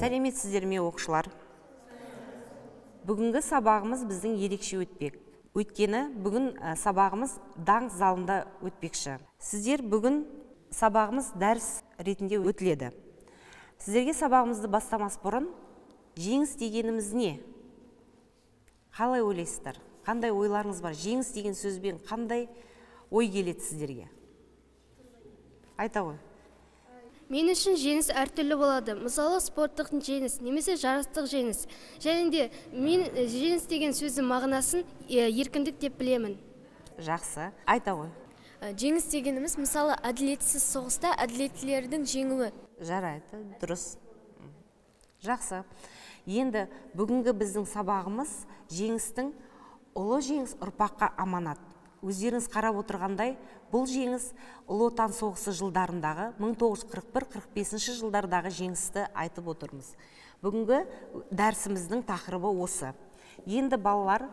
Сәлеметсіздер ме, оқушылар? Бүгінгі сабағымыз біздің ерекше өтпек. Өйткені бүгін сабағымыз даңқ залында өтпекші. Сіздер бүгін сабағымыз дәріс ретінде өтіледі. Сіздерге сабағымызды бастамас бұрын жеңіс дегеніміз не? Қалай ойлайсыздар? Қандай ойларыңыз бар? Жеңіс деген сөзбен қандай ой келеді сіздерге? Айта ғой. Мен үшін жеңіс әртүрлі болады. Мысалы, спорттық жеңіс немесе жарыстық жеңіс. Және де мен жеңіс деген сөздің мағынасын еркіндік деп білемін. Жақсы. Айта ғой. Жеңіс дегеніміз, мысалы, әділетсіз соғыста әділеттілердің жеңуі. Жарайды, дұрыс. Жақсы. Енді бүгінгі біздің сабағымыз жеңістің ұлы жеңіс ұрпаққа аманат. Өздеріңіз қарап отырғандай, бұл жеңіс Ұлы Отан соғысы жылдарындағы 1941-45 жылдардағы жеңісті айтып отырмыз. Бүгінгі дәрісіміздің тақырыбы осы. Енді балалар,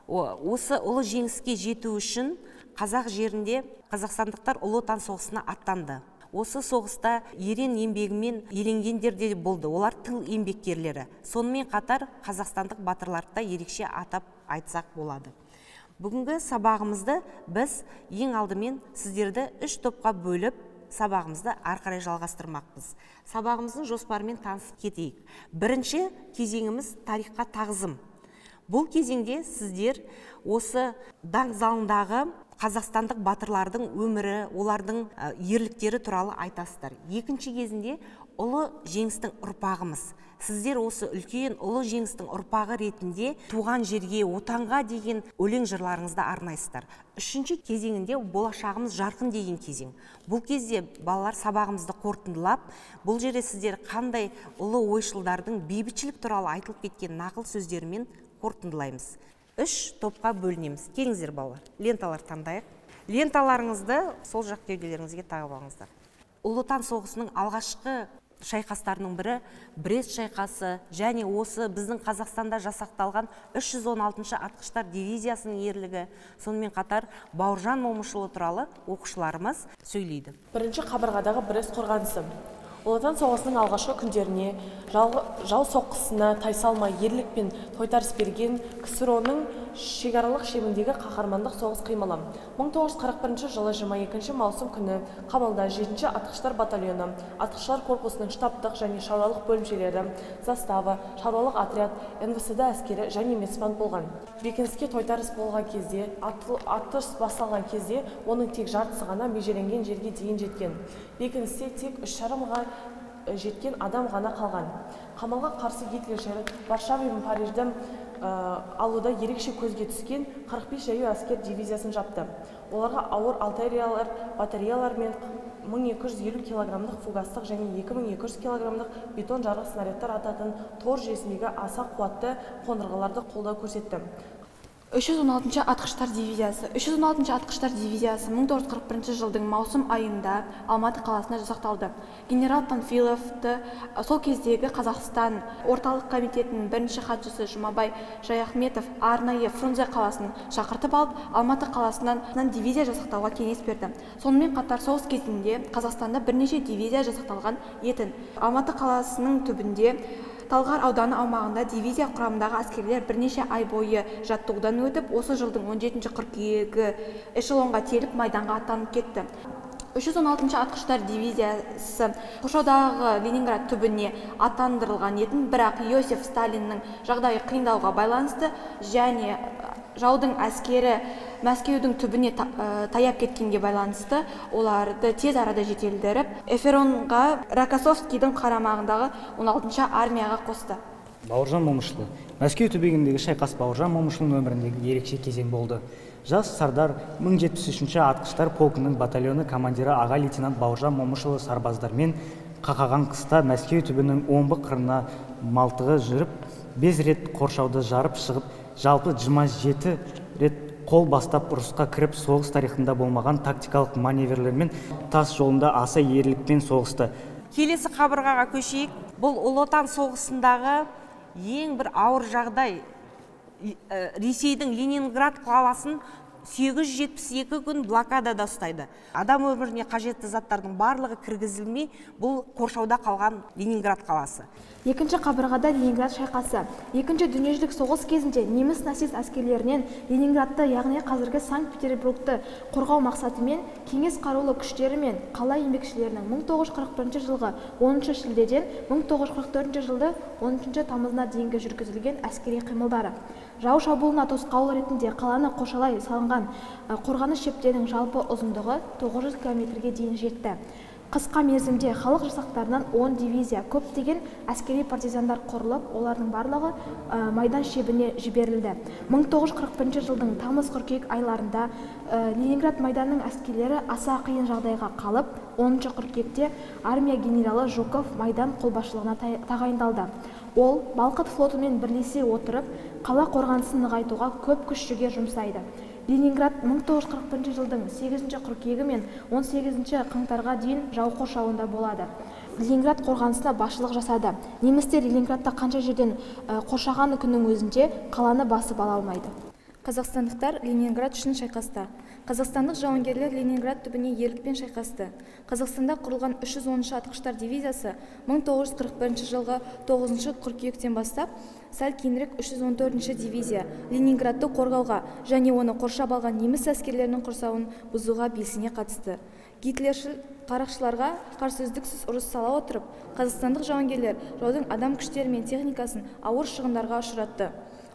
осы ұлы жеңіске жету үшін қазақ жерінде қазақстандықтар Ұлы Отан соғысына аттанды. Осы соғыста ерен еңбегімен еленгендер де болды. Олар тыл еңбеккерлері. Сонымен қатар қазақстандық батырларды да ерекше атап айтсақ болады. Бүгінгі сабағымызды біз ең алдымен сіздерді үш топқа бөліп, сабағымызды ары қарай жалғастырмақпыз. Сабағымыздың жоспарымен танысып кетейік. Бірінші кезеңіміз тарихқа тағзым. Бұл кезеңде сіздер осы даңқ залындағы қазақстандық батырлардың өмірі, олардың ерліктері туралы айтасыздар. Екінші кезінде ұлы жеңістің ұрпағымыз. Сіздер осы үлкен ұлы жеңістің ұрпағы ретінде туған жерге, отанға деген өлең жырларыңызды арнайсыздар. Үшінші кезеңінде болашағымыз жарқын деген кезең. Бұл кезде балалар сабағымызды қорытындылап, бұл жерде сіздер қандай ұлы ойшылдардың бейбітшілік туралы айтылып кеткен нақыл сөздерімен қорытындылаймыз. Үш топқа бөлінеміз. Келіңіздер, балалар, ленталар таңдайық. Ленталарыңызды сол жақ кеуделеріңізге тағып алыңыздар. Ұлы Отан соғысының алғашқы шайқастарының бірі Брест шайқасы және осы біздің Қазақстанда жасақталған 316-шы атқыштар дивизиясының ерлігі, сонымен қатар Бауыржан Момышұлы туралы оқушыларымыз сөйлейді. Бірінші қабырғадағы Брест қорғанысы. Ұлы Отан соғысының алғашқы күндеріне жау соққысына тайсалмай ерлік пен тойтарыс берген КСРО-ның шекаралық шебіндегі қаһармандық соғыс қимылы. 1941 жылы 22 маусым күні Қамалда 7-ші атқыштар батальоны, атқыштар корпусының штабтық және шаруалық бөлімшелері, застава, шаруалық отряд, НВСД әскері және медсанбат болған. Бекініске тойтарыс болған кезде, атыс басталған кезде оның тек жартысы ғана межеленген жерге дейін жеткен. Бекіністе тек 3,5-ға жеткен адам ғана қалған. Қамалға қарсы гитлершілер Варшава мен Парижді алуда ерекше көзге түскен 45 жаяу әскер дивизиясын жапты. Оларға ауыр артиллериялар, батареялар мен 1250 килограммдық фугастық және 2200 килограммдық бетон жарғыш снарядтар ататын тор жүйесіндегі аса қуатты қондырғыларды қолдау көрсетті. 316-шы атқыштар дивизиясы. 316-шы атқыштар дивизиясы 1941 жылдың маусым айында Алматы қаласында жасақталды. Генерал Панфиловты сол кездегі Қазақстан Орталық комитетінің бірінші хатшысы Жұмабай Жаяхметов арнайы Фрунзе қаласын шақыртып алып, Алматы қаласынан дивизия жасақтауға кеңес берді. Сонымен қатар соғыс кезінде Қазақстанда бірнеше дивизия жасақталған етін. Алматы қаласының түбінде Талғар ауданы аумағында дивизия құрамындағы әскерлер бірнеше ай бойы жаттығудан өтіп, осы жылдың 17 қыркүйегі эшелонға тиеліп майданға аттанып кетті. 316-шы атқыштар дивизиясы қоршаудағы Ленинград түбіне аттандырылған етін, бірақ Иосиф Сталиннің жағдайы қиындауға байланысты және жаудың әскері Мәскеудің түбіне таяп кеткенге байланысты оларды тез арада жетелдіріп, Эфиронға Рокоссовскийдің қарамағындағы 16-шы армияға қосты. Бауыржан Момышұлы. Мәскеу түбегіндегі шайқас Бауыржан Момышұлының өміріндегі ерекше кезең болды. Жас сардар 1073-ші атқыштар полкының батальоны командирі аға лейтенант Бауыржан Момышұлы сарбаздармен қақаған қыста Мәскеу түбінің омбы қырына малтығы жүріп, 5 рет қоршауды жарып шығып, жалпы 27 рет қол бастап ұрысқа кіріп, соғыс тарихында болмаған тактикалық маневрлермен тас жолында аса ерлікпен соғысты. Келесі қабырғаға көшейік. Бұл Ұлы Отан соғысындағы ең бір ауыр жағдай. Ресейдің Ленинград қаласын 872 күн блокадада ұстайды. Адам өміріне қажетті заттардың барлығы кіргізілмей, бұл қоршауда қалған Ленинград қаласы. Екінші қабырғада Ленинград шайқасы. Екінші дүниежүзілік соғыс кезінде неміс нацист әскерлерінен Ленинградты, яғни қазіргі Санкт-Петербургті қорғау мақсатымен кеңес қарулы күштері мен қала еңбекшілерінің 1941 жылғы 10 шілдеден 1944 жылды 13 тамызына дейінгі жүргізілген әскери қимылдары. Жау шабуылына тосқауыл ретінде қаланы қоршалай салынған қорғаныс шептерінің жалпы ұзындығы 900 километрге дейін жетті. Қысқа мерзімде халық жасақтарынан 10 дивизия, көптеген әскери партизандар құрылып, олардың барлығы майдан шебіне жіберілді. 1941 жылдың тамыз-қыркүйек айларында Ленинград майданының әскерлері аса қиын жағдайға қалып, 10 қыркүйекте армия генералы Жуков майдан қолбасшылығына тағайындалды. Ол Балқыт флотымен бірлесе отырып, қала қорғанысын нығайтуға көп күш-жігер жұмсайды. Ленинград 1941 жылдың 8 қыркүйегі мен 18 қаңтарға дейін жау қоршауында болады. Ленинград қорғанысына басшылық жасады. Немістер Ленинградты қанша жерден қоршаған күннің өзінде қаланы басып ала алмайды. Қазақстандықтар Ленинград үшін шайқасты. Қазақстандық жауынгерлер Ленинград түбіне ерлікпен шайқасты. Қазақстанда құрылған 310-шы атқыштар дивизиясы 1941 жылғы 9 қыркүйектен бастап, сәл кейінірек 314-ші дивизия Ленинградты қорғауға және оны қоршап алған неміс әскерлерінің құрсауын бұзуға белсене қатысты. Гитлершіл қарақшыларға қарсы үздіксіз ұрыс сала отырып, қазақстандық жауынгерлер жаудың адам күштері мен техникасын ауыр шығындарға ұшыратты.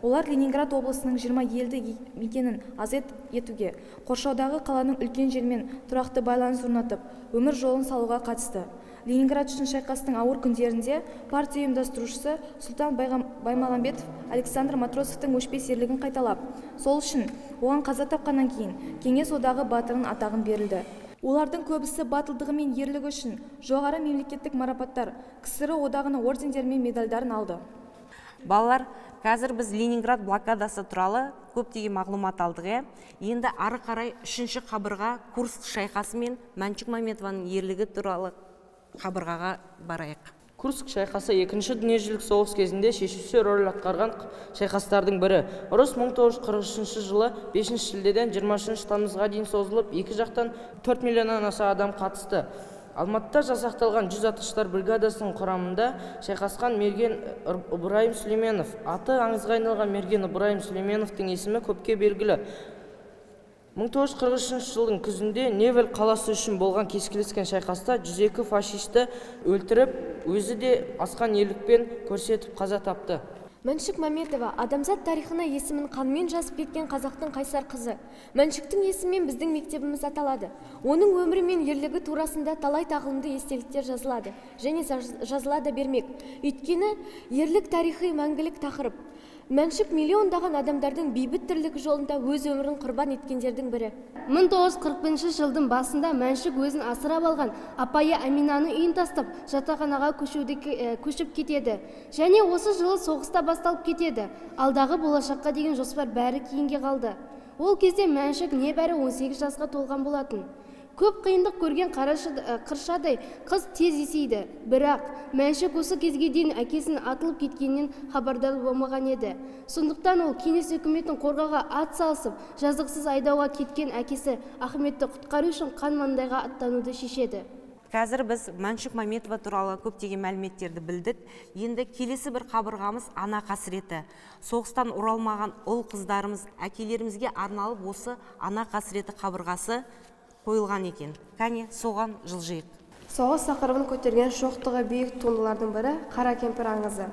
Олар Ленинград облысының 20 елді мекенін азат етуге, қоршаудағы қаланың үлкен жермен тұрақты байланыс орнатып, өмір жолын салуға қатысты. Ленинград үшін шайқастың ауыр күндерінде партия ұйымдастырушысы Сұлтан Баймағамбетов Александр Матросовтың өшпес ерлігін қайталап, сол үшін оған қаза тапқаннан кейін Кеңес Одағы батырының атағын берілді. Олардың көбісі батылдығы мен ерлігі үшін жоғары мемлекеттік марапаттар, КСРО одағының ордендері мен медальдарын алды. Балалар, қазір біз Ленинград блокадасы туралы көптеген мағлұмат алдық. Енді ары қарай үшінші қабырға Курск шайқасы мен Мәншүк Мәметованың ерлігі туралы қабырғаға барайық. Курск шайқасы екінші дүниежүзілік соғыс кезінде шешуші рөл атқарған шайқастардың бірі. Ұрыс 1943 жылы 5 шілдеден 23 тамызға дейін созылып, екі жақтан 4 миллионнан аса адам қатысты. Алматыда жасақталған 100 атқыштар бригадасының құрамында шайқасқан мерген Ыбырайым Сүлейменов. Аты аңызға айналған мерген Ыбырайым Сүлейменовтің есімі көпке белгілі. 1943 жылдың күзінде Невель қаласы үшін болған кескілескен шайқаста 102 фашисті өлтіріп, өзі де асқан ерлікпен көрсетіп қаза тапты. Мәншүк Мәметова адамзат тарихына есімін қанмен жазып кеткен қазақтың қайсар қызы. Мәншүктің есімімен біздің мектебіміз аталады. Оның өмірі мен ерлігі турасында талай тағылымды естеліктер жазылады және жазыла да бермек. Өйткені ерлік тарихи мәңгілік тақырып. Мәншүк миллиондаған адамдардың бейбіт тірлік жолында өз өмірін құрбан еткендердің бірі. 1941 жылдың басында Мәншүк өзін асырап алған апайы Әминаны үйін тастап, жатақханаға көшіп кетеді. Және осы жылы соғыста басталып кетеді. Алдағы болашаққа деген жоспар бәрі кейінге қалды. Ол кезде Мәншүк небәрі 18 жасқа толған болатын. Көп қиындық көрген қыршадай қыз тез есейді. Бірақ Мәншүк осы кезге дейін әкесінің атылып кеткенінен хабардар болмаған еді. Сондықтан ол кеңес үкіметін қорғауға ат салысып, жазықсыз айдауға кеткен әкесі Ахметті құтқару үшін қан маңдайға аттануды шешеді. Қазір біз Мәншүк Мәметова туралы көптеген мәліметтерді білдік. Енді келесі бір қабырғамыз ана қасіреті. Соғыстан оралмаған ұл қыздарымыз, әкелерімізге арналып осы ана қасіреті қабырғасы қойылған екен. Кәне, соған жылжиық. Соғыс тақырыбын көтерген шоқтығы биік туындылардың бірі Қара кемпір аңызы.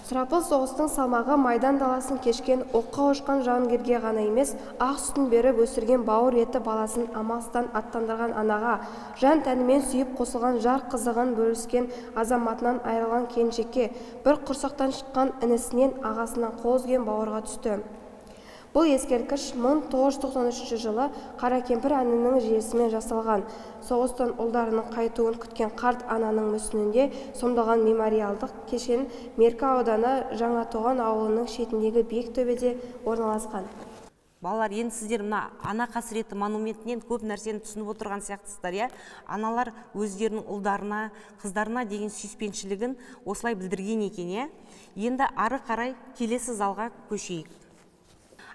Сұрапыл соғыстың салмағы майдан даласын кешкен оққа ұшқан жауынгерге ғана емес, ақ сүтін беріп өсірген бауыр еті баласын амалсыздан аттандырған анаға, жан тәнімен сүйіп қосылған жар қызығын бөліскен азаматынан айырылған келіншекке, бір құрсақтан шыққан інісінен ағасынан қол үзген бауырға түсті. Бұл ескерткіш 1993 жылы Қара кемпір әнінің желісімен жасалған. Соғыстан ұлдарының қайтуын күткен қарт ананың мүсінінде сомдалған мемориалдық кешен Меркі ауданы Жаңатоған ауылының шетіндегі биік төбеде орналасқан. Балалар, енді сіздер мына ана қасіреті монументінен көп нәрсені түсініп отырған сияқтысыздар, иә? Аналар өздерінің ұлдарына, қыздарына деген сүйіспеншілігін осылай білдірген екен, иә? Енді ары қарай келесі залға көшейік.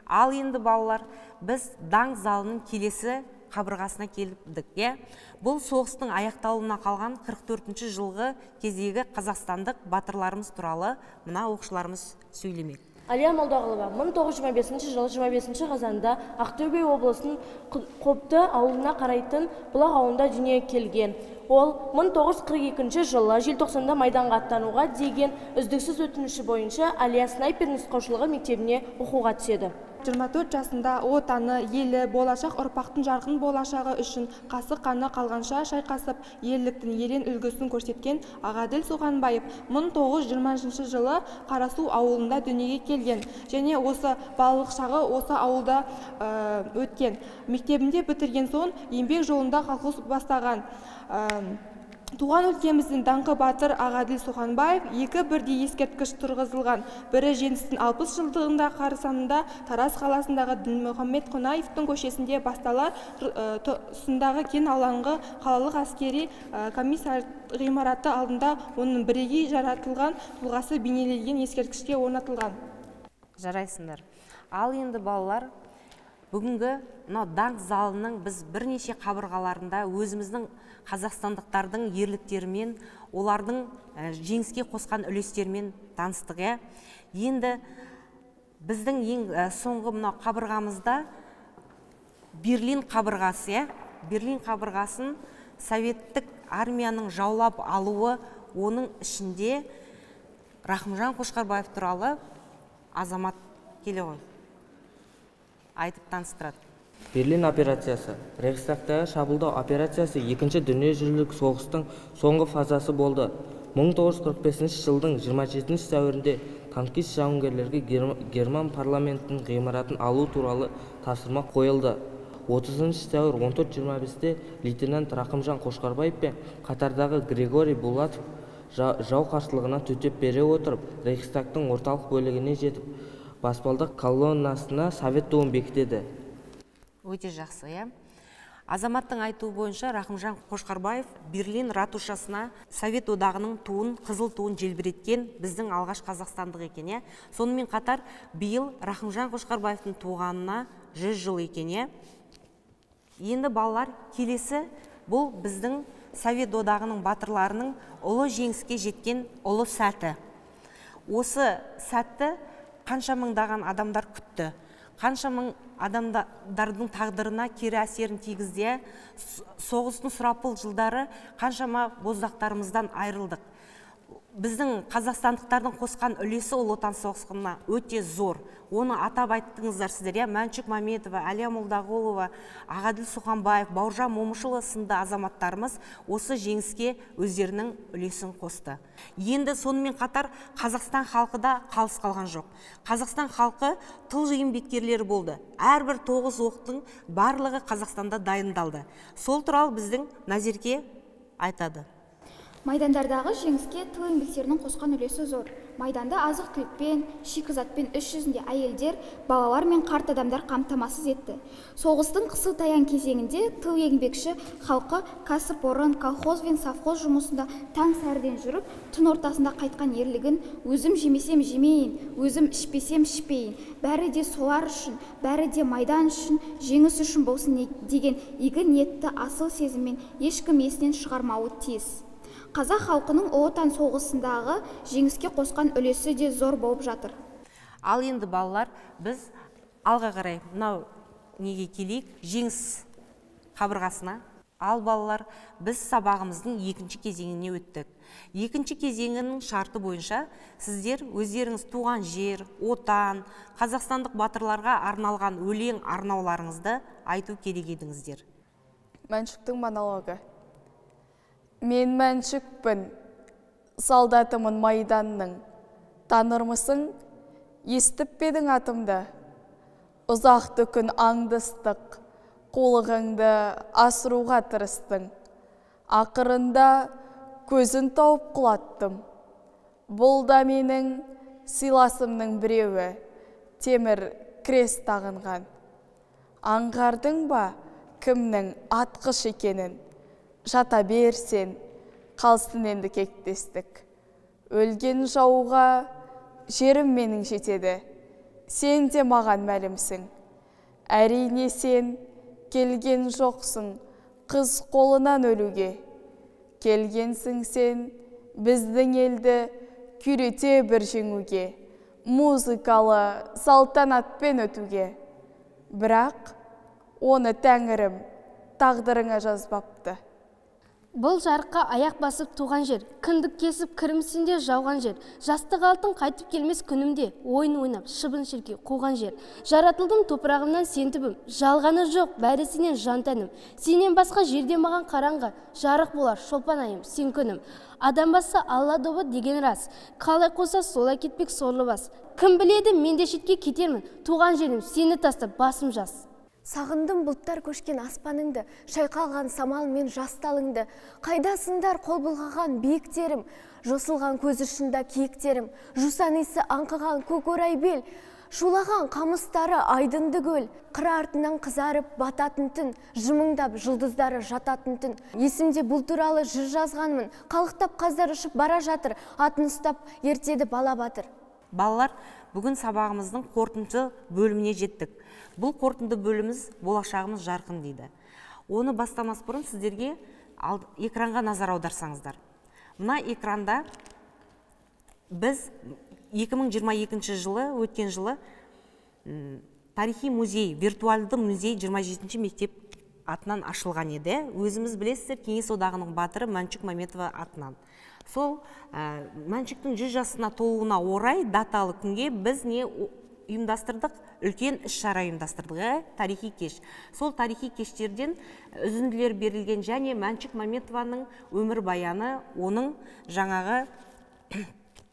Ал енді балалар, біз даңқ залының келесі қабырғасына келдік, иә? Бұл соғыстың аяқталуына қалған 44 жылғы кездегі қазақстандық батырларымыз туралы мына оқушыларымыз сөйлемек. Әлия Молдағұлова 1925 жылы 25 қазанда Ақтөбе облысының Қопты ауылына қарайтын Бұлақ ауылында дүниеге келген. Ол 1942 жылы желтоқсанда майданға аттануға деген үздіксіз өтініші бойынша Әлия снайпер нұсқаушылығы мектебіне оқуға түседі. 24 жасында отаны, елі, болашақ ұрпақтың жарқын болашағы үшін қасы қаны қалғанша шайқасып, ерліктің ерен үлгісін көрсеткен Ағаділ Сұханбаев 1920 жылы Қарасу ауылында дүниеге келген және осы балалық шағы осы ауылда өткен. Мектебінде бітірген соң еңбек жолында колхоз бастаған. Туған өлкеміздің даңқы батыр Ағаділ Сұханбаев екі бірдей ескерткіш тұрғызылған. Бірі жеңістің 60 жылдығында қарсаңында Тараз қаласындағы Дінмұхаммед Қонаевтың көшесінде басталар тұсындағы кең алаңғы қалалық әскери комиссар ғимараты алдында оның бірегей жаратылған тұлғасы бейнеленген ескерткішке орнатылған. Жарайсыңдар. Ал енді балалар, бүгінгі мынау даңқ залының біз бірнеше қабырғаларында өзіміздің қазақстандықтардың ерліктерімен, олардың жеңіске қосқан үлестерімен таныстық, иә? Енді біздің ең соңғы мынау қабырғамызда Берлин қабырғасы, иә? Берлин қабырғасын советтік армияның жаулап алуы, оның ішінде Рахымжан Қошқарбаев туралы Азамат келе ғой айтып таныстырады. Берлин операциясы, Рейхстагтағы шабуылдау операциясы екінші дүниежүзілік соғыстың соңғы фазасы болды. 1945 жылдың 27 сәуірінде танкист жауынгерлерге герман парламентінің ғимаратын алу туралы тапсырма қойылды. 30 сәуір 14:25-те лейтенант Рахымжан Қошқарбаев пен қатардағы Григорий Булатов жау қарсылығына төтеп бере отырып, Рейхстагтың орталық бөлігіне жетіп, баспалдақ колоннасына совет туын бекітеді. Өте жақсы, иә? Азаматтың айтуы бойынша Рахымжан Қошқарбаев Берлин ратушасына Совет одағының туын, қызыл туын желбіреткен біздің алғаш қазақстандық екен, иә? Сонымен қатар биыл Рахымжан Қошқарбаевтың туғанына 100 жыл екен, иә? Енді балалар, келесі бұл біздің Совет одағының батырларының ұлы жеңіске жеткен ұлы сәті. Осы сәтті қанша мыңдаған адамдар күтті, қанша мың адамдардың тағдырына кері әсерін тигізді. Соғыстың сұрапыл жылдары қаншама боздақтарымыздан айырылдық. Біздің қазақстандықтардың қосқан үлесі Ұлы Отан соғысына өте зор. Оны атап айттыңыздар сіздер, иә? Мәншүк Мәметова, Әлия Молдағұлова, Ағаділ Сұханбаев, Бауыржан Момышұлы сынды азаматтарымыз осы жеңіске өздерінің үлесін қосты. Енді сонымен қатар Қазақстан халқы да қалыс қалған жоқ. Қазақстан халқы тыл еңбеккерлері болды. Әрбір 9 оқтың барлығы Қазақстанда дайындалды. Сол туралы біздің Назерке айтады. Майдандардағы жеңіске тыл еңбектерінің қосқан үлесі зор. Майданда азық-түлікпен, шикізатпен іс жүзінде әйелдер, балалар мен қарт адамдар қамтамасыз етті. Соғыстың қысыл-таяң кезеңінде тыл еңбекші халқы кәсіпорын, колхоз бен совхоз жұмысында таң сәріден жүріп, түн ортасында қайтқан ерлігін өзім жемесем жемейін, өзім ішпесем ішпейін, бәрі де солар үшін, бәрі де майдан үшін, жеңіс үшін болсын деген игі ниетті асыл сезіммен ешкім есінен шығармауы тиіс. Қазақ халқының Ұлы Отан соғысындағы жеңіске қосқан үлесі де зор болып жатыр. Ал енді балалар, біз алға қарай мынау неге келейік, жеңіс қабырғасына. Ал балалар, біз сабағымыздың екінші кезеңіне өттік. Екінші кезеңінің шарты бойынша сіздер өздеріңіз туған жер, отан, қазақстандық батырларға арналған өлең арнауларыңызды айту керек едіңіздер. Мәншүктің монологы. Мен Мәншүкпін, солдатымын майданның. Танырмысың, естіп пе едің атымды? Ұзақты күн аңдыстық, қулығыңды асыруға тырыстың. Ақырында көзін тауып құлаттым. Бұл да менің сыйласымның біреуі, темір крест тағынған. Аңғардың ба кімнің атқыш екенін? Жата бер сен, қалсын енді кектестік. Өлген жауға жерім менің жетеді. Сен де маған мәлімсің. Әрине сен келген жоқсың қыз қолынан өлуге. Келгенсің сен біздің елді күйрете бір жеңуге, музыкалы салтанатпен өтуге. Бірақ оны тәңірім тағдырыңа жазбапты. Бұл жарыққа аяқ басып туған жер, кіндік кесіп кірімсінде жауған жер, жастық алтын қайтып келмес күнімде, ойын ойнап шыбын шіркей қуған жер. Жаратылдым топырағымнан сен түбім, жалғаны жоқ, бәрі сенен жан тәнім. Сенен басқа жерде маған қараңғы, жарық болар шолпан айым, сен күнім. Адам басы Алла добы деген рас, қалай қоса солай кетпек сорлы бас. Кім біледі, мен де шетке кетермін, туған жерім сені тастап басым жас. Сағындым бұлттар көшкен аспаныңды, шайқалған самал мен жасталыңды. Қайдасыңдар қол бұлғаған биіктерім, жосылған көз ұшында киіктерім, жусан иісі аңқыған көк орай бел, шулаған қамыстары айдынды көл, қыр артынан қызарып бататын түн, жымыңдап жұлдыздары жататын түн. Есімде бұл туралы жыр жазғанмын, қалықтап қаздар ұшып бара жатыр, атын ұстап ертеді бала батыр. Балалар, бүгін сабағымыздың қорытынды бөліміне жеттік. Бұл қорытынды бөліміміз болашағымыз жарқын дейді. Оны бастамас бұрын сіздерге экранға назар аударсаңыздар. Мына экранда біз 2022 жылы, өткен жылы тарихи музей, виртуалды музей 27-ші мектеп атынан ашылған еді. Өзіміз білесіздер, Кеңес Одағының батыры Мәншүк Мәметова атынан. Сол Мәншүктің 100 жасына толуына орай даталы күнге біз не ұйымдастырдық? Үлкен іс-шара ұйымдастырдық, тарихи кеш. Сол тарихи кештерден үзінділер берілген және Мәншүк Мәметованың өмірбаяны, оның жаңағы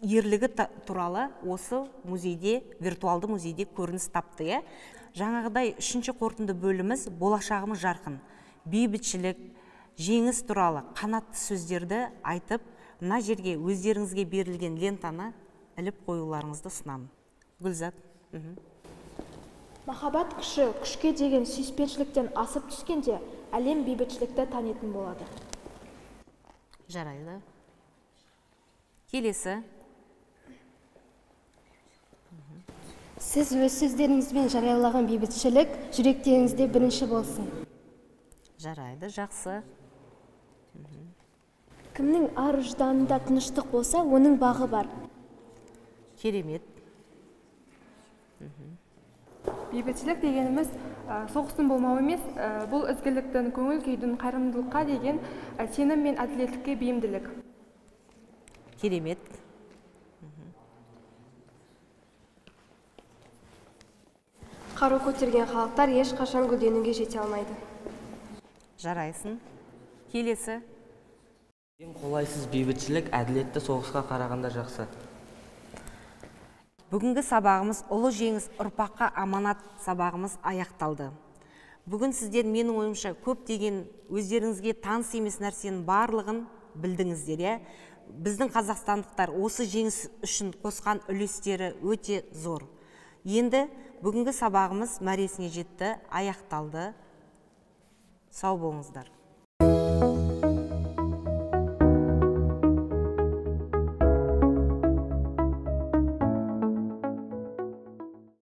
ерлігі туралы осы музейде, виртуалды музейде көрініс тапты. Жаңағыдай үшінші қорытынды бөліміз болашағымыз жарқын. Бейбітшілік, жеңіс туралы қанатты сөздерді айтып, мына жерге өздеріңізге берілген лентаны іліп қоюларыңызды ұсынамын. Гүлзат. Махаббат күші, күшке деген сүйіспеншіліктен асып түскенде, әлем бейбітшілікті танитын болады. Жарайды. Келесі. Сіз өз сөздеріңізбен жариялаған бейбітшілік жүректеріңізде бірінші болсын. Жарайды, жақсы. Кімнің ар ұжданында тыныштық болса, оның бағы бар. Керемет. Бейбітшілік дегеніміз соғыстың болмауы емес, бұл ізгіліктің, көңіл күйдің, қайырымдылыққа деген сенім мен әділеттікке бейімділік. Керемет. Қару көтерген халықтар ешқашан гүлденуге жете алмайды. Жарайсың. Келесі. Ең қолайсыз бейбітшілік әділетті соғысқа қарағанда жақсы. Бүгінгі сабағымыз ұлы жеңіс ұрпаққа аманат сабағымыз аяқталды. Бүгін сіздер менің ойымша көптеген өздеріңізге таныс емес нәрсенің барлығын білдіңіздер, иә? Біздің қазақстандықтар осы жеңіс үшін қосқан үлестері өте зор. Енді бүгінгі сабағымыз мәресіне жетті, аяқталды. Сау болыңыздар.